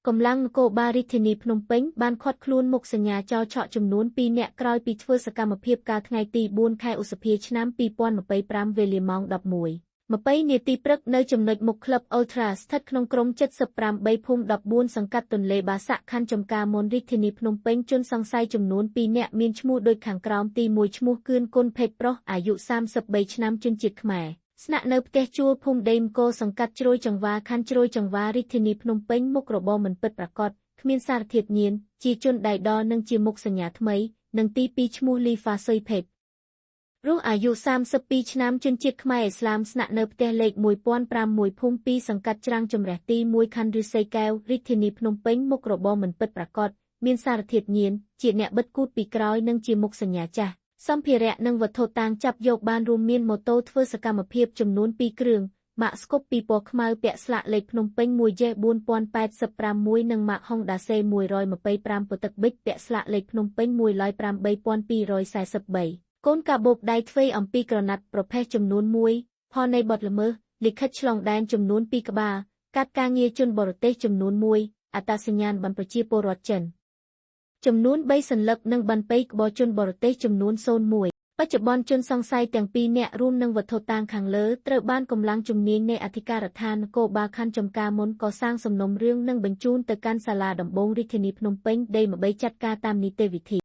កម្លាំងនគរបាលរាជធានីភ្នំពេញបានឃាត់ខ្លួនមុខសញ្ញាចោរឆក់ចំនួន2នាក់ក្រោយពីធ្វើសកម្មភាពកាលថ្ងៃទី4ខែឧសភាឆ្នាំ2025វេលាម៉ោង11:20នាទីព្រឹកនៅចំណុចមុខក្លឹប Ultra ស្ថិតក្នុងក្រុម78ភូមិ14សង្កាត់ទន្លេបាសាក់ខណ្ឌចំការមនរាជធានីភ្នំពេញជនសង្ស័យចំនួន2នាក់មានឈ្មោះដូចខាងក្រោមទី1ឈ្មោះគឿនគុណភេទប្រុសអាយុ33ឆ្នាំជនជាតិខ្មែរស្នាក់នៅផ្ទះជួលភូមិដីមកោសង្កាត់ជ្រោយចង្វាខណ្ឌជ្រោយចង្វារាជធានីភ្នំពេញមុខរបរមិនពិតប្រាកដគ្មានសារធាតុញៀនជាជនដៃដល់និងជាមុខសញ្ញាថ្មីនិងទី2ឈ្មោះលីហ្វាស៊ុយភេទរស់អាយុ32ឆ្នាំជនជាតិខ្មែរអ៊ីស្លាមស្នាក់នៅផ្ទះលេខ1051ភូមិ2សង្កាត់ច្រាំងចម្រះទី1ខណ្ឌឫស្សីកែវរាជធានីភ្នំពេញមុខរបរមិនពិតប្រាកដមានសារធាតុញៀនជាអ្នកបិទគូតពីក្រោយនិងជាមុខសញ្ញាចាស់សម្ភារៈនិងវត្ថុតាងចាប់យកបានរួមមានម៉ូតូធ្វើសកម្មភាពចំនួន2គ្រឿងម៉ាកស្គប់ពីពណ៌ខ្មៅពាក់ស្លាកលេខភ្នំពេញ1យេ4085មួយនិងម៉ាក Honda C 125ពទឹកប៊ិចពាក់ស្លាកលេខភ្នំពេញ1ឡើយ8243កូនកាបូបដៃទ្វេអំពីក្រណាត់ប្រភេទចំនួន1ផលនៃបទល្មើសលិខិតឆ្លងដែនចំនួន2ក្បាលកាត់ការងារជនបរទេសចំនួន1អត្តសញ្ញាណប័ណ្ណប្រជាពលរដ្ឋចិនចំនួន3សន្លឹកនិងប័ណ្ណពេកក្បរជនបរទេសចំនួន01បច្ចុប្បន្នជនសង្ស័យទាំងពីរនាក់រួមនឹងវត្ថុតាងខាងលើត្រូវបានកម្លាំងជំនាញនៃអធិការដ្ឋាននគរបាលខណ្ឌចំការមុនកសាងសំណុំរឿងនិងបញ្ជូនទៅកាន់សាលាដំបូងរាជធានីភ្នំពេញដើម្បីចាត់ការតាមនីតិវិធី។